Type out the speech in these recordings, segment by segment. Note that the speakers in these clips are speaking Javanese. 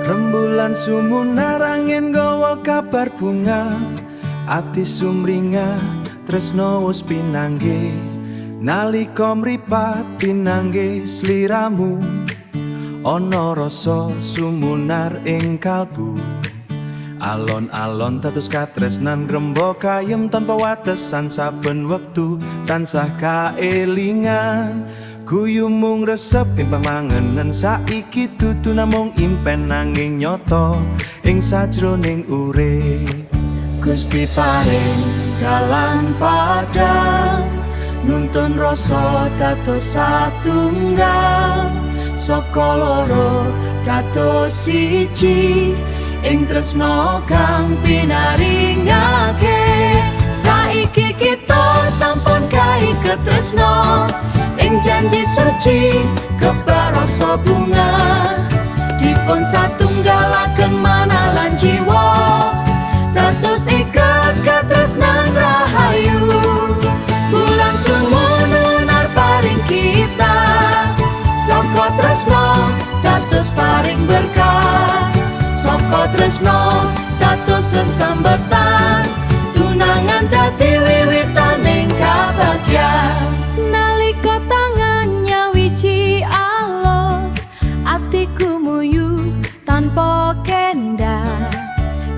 Rembulan sumunar, angin gawa kabar bunga. Ati sumringah, tresno wis pinanggih. Nalika mripat pinanggih sliramu, ana rasa sumunar ing kalbu. Alon-alon dados katresnan, grembo kayem tanpa watesan. Saben wektu tansah kaelingan, guyu mung resep ing pamangenen. Saiki dudu namung impen, nanging nyata ing sajroning urip. Gusti paring dalan padang, nuntun rasa dados satunggal. Saka loro dados siji ing tresno kang pinaringake. Saiki kita sampun kaiket tresno ing janji suci, kebak rasa bunga. Dipun satunggalaken manah lan jiwa, dados iket katresnan rahayu. Bulan sumunar paring kita, saka tresno dados paring berkah. Saka tresno dados sesambetan, tunangan dadi wiwitaning kabagyan. Nalika tangan nyawiji alos, atiku muyu tanpa kendang.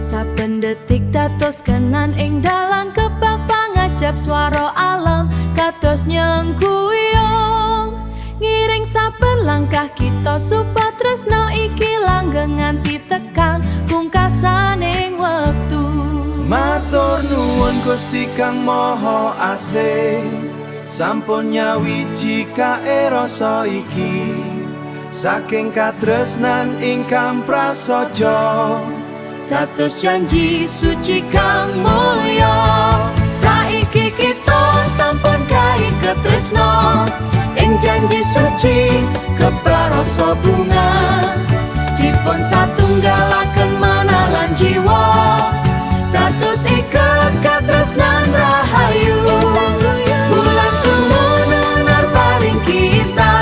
Saben detik dados kenan ing dalan, kebak pangajap swara alam kados nyengkuyung, ngiring saben langkah kita supaya tresno iki langgeng nganti tekan pungkasaning wektu. Matur nuwun Gusti kang Maha Asih, sampun nyawiji kae rasa iki. Saking katresnan ingkang prasaja, dados janji suci kang mulya. Saiki kita sampun kaiket tresno ing janji suci, kebak rasa bunga. Dipun satunggalaken manah lan jiwa, dados iket katresnan rahayu. Bulan sumunar paring kita,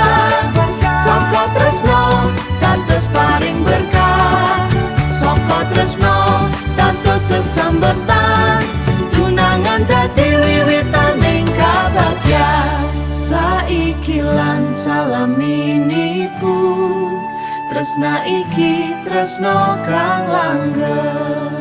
saka tresno dados paring berkah. Saka tresno dados sesambetan, tunangan dadi wiwitaning kabagyan. Saiki lan salaminipun, tresna iki tresno kang langgeng.